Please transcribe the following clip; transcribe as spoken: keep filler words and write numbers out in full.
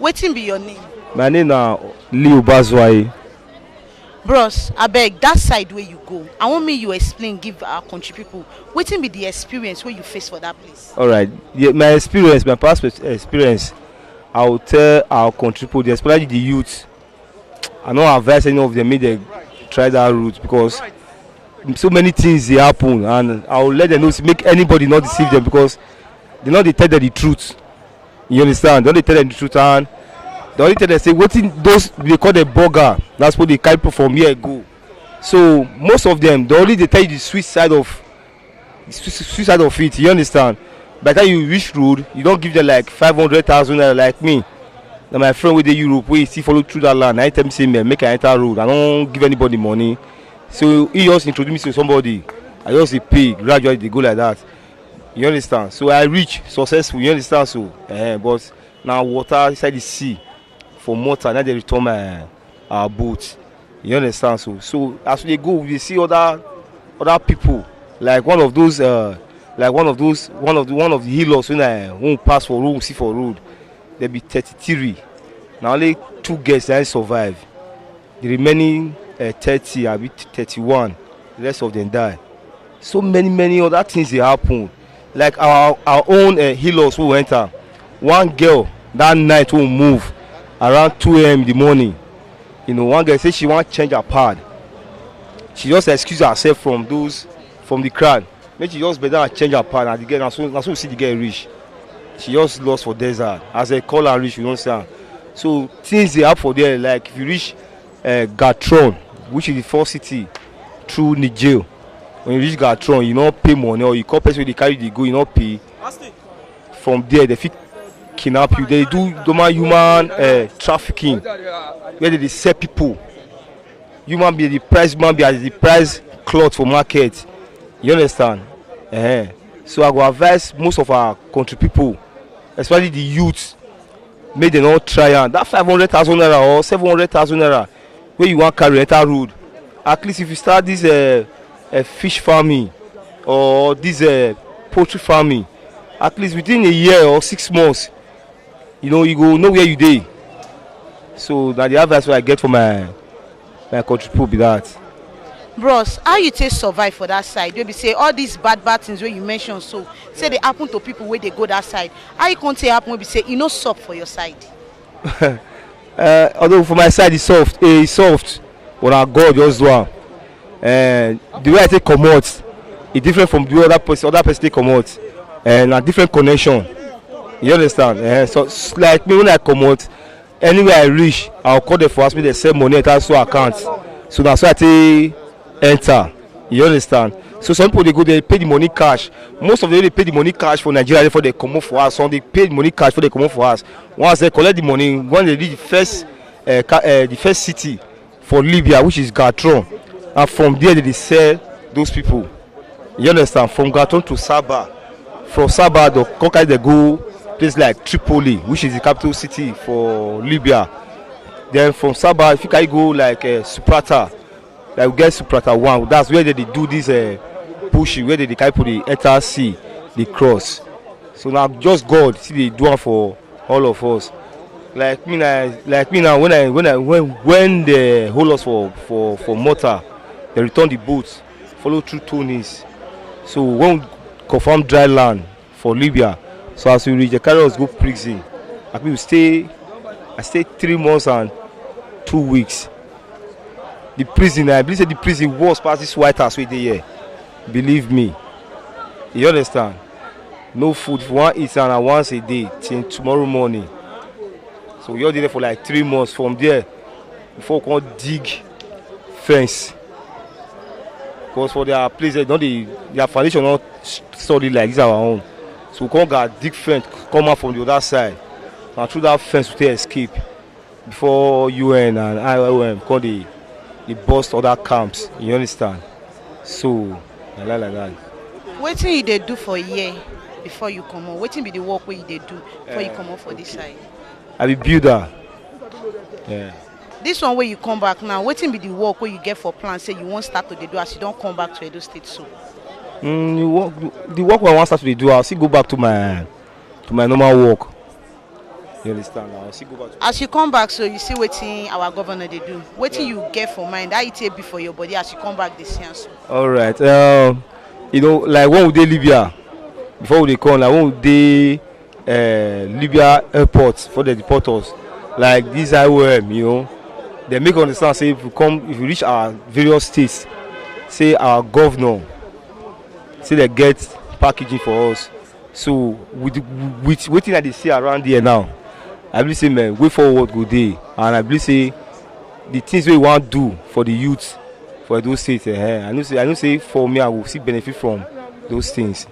Wetin be your name? My name na Leo Bazwai. Bros, abeg, that side wey you go, I wan make you explain give our country people wetin be the experience wey you face for that place. Alright, yeah, my experience, my past ex- experience, I will tell our country people, especially the youth. I no advise any of them make they try that route because so many things dey happen, and I will let them know say make anybody not deceive them because they no dey tell them the truth. You understand? They no dey tell them the truth, and they only tell them say wetin those they call the burger. That's what they carry people from here go. So most of them they only dey tell you the sweet side of the sweet sweet side of it. You understand? By the time you reach road, you don give them like five hundred thousand naira. Like me, na my friend wey dey Europe wey still follow through that land. Na him tell me say, "Man, make I enter road. I no give anybody money." So he just introduce me to somebody. I just dey pay gradually, dey go like that. You understand? So I reach successful. You understand? So, eh, but na water inside the sea for mortar na dey return my our boat. You understand? So, so as we dey go, we dey see other other people, like one of those, uh, like one of those, one of the one of the healers wey I won't pass for road, see for road. There be thirty-three. Na only two girls na survive. The remaining uh, thirty, abi thirty-one, the rest of them die. So many many other things dey happen. Like our our own uh, healers who enter, one girl that night who move around two a.m. in the morning. You know, one girl say she wan change her pad. She just excuse herself from those from the crowd. Make she just bend down and change her pad, and the girl, na so na so we see the girl reach. She just lost for desert. As they call her reach, we don't see her. So things dey happen for there. Like if you reach uh, Gatron, which is the first city through Niger. When you reach Gatron, you no pay money, or you call person wey dey carry you dey go, you no pay. From there, they fit kidnap you. They do normal human uh, trafficking, where they dey sell people. Human being, the price human being as the price cloth for market. You understand? Eh. So I go advise most of our country people, especially the youth, make dem no try am. That five hundred thousand naira or seven hundred thousand naira wey you wan carry enter road, at least if you start this uh, uh, fish farming or this uh, poultry farming, at least within a year or six months, you know, you go know where you dey. So na the advice wey I get for my my country people be that. Bros, how you take survive for that side wey be say all these bad bad things wey you mention so say dey happen to people wey dey go that side, how you come take happen wey be say e no sup for your side? Uh, although for my side e soft, eh, e soft, but na God just do am. Uh, the way I take comot, e different from the way other person other person take comot. Uh, na different connection. You understand? Uh, so s- like me, when I comot, anywhere I reach, I go call them for house make dem send money enter so account. So na so I take enter. You understand? So some people dey go dey pay the money cash. Most of them dey pay the money cash for Nigeria before they comot for house. Some dey pay the money cash before they comot for house. Once they collect the money, when they reach the first uh, ca- uh, the first city for Libya, which is Gatron, and from there they dey sell those people. You understand? From Gatron to Saba, from Saba they come carry dem go place like Tripoli, which is the capital city for Libya. Then from Saba, if you carry go like uh, Suprata, like we get Suprata one, that's where they dey do this uh, pushing, where they dey carry people dey enter sea, dey cross. So na just God still dey do am for all of us. Like me na like me now, when I when I when when they hold us for for for mortar, they return the boat, follow through Tunis. So when we confirm dry land for Libya, so as we reach, they carry us go prison. Like we stay, I stay three months and two weeks. The prison, I believe say the prison worse pass this White House wey dey here. Believe me. You understand? No food for one eat and na once a day till tomorrow morning. So we all dey there for like three months from there before we come dig fence. Because for their place, they don dey their foundation not solid like this our own. So we come gats dig fence come out from the other side. Na through that fence we take escape before U N and I O M come dey dey burst other camps. You understand? So na like like that. Wetin you dey do for here before you comot? Wetin be the work wey you dey do before you comot for this side? I be builder. Yeah. This one wey you come back now, wetin be the work wey you get for plan say you wan start to dey do as you don come back to Edo State so? Mm, the work the work wey I wan start to dey do, I still go back to my to my normal work. You understand? I'll still go back to As you come back, so you see wetin our governor dey do. Wetin you get for mind? How e take be for your body as you come back this year? So All right. Um, you know, like when we dey Libya, before we dey come, like when we dey uh, Libya airport for the deport us, like this I O M, you know, they make understand say if we come, if we reach our various states, say our governor, say they get packaging for us. So with the- with wetin I dey see around here now, I believe say, man, way forward go dey, and I believe say the things wey we wan do for the youth for those states, eh, I know say I know say for me I go still benefit from those things.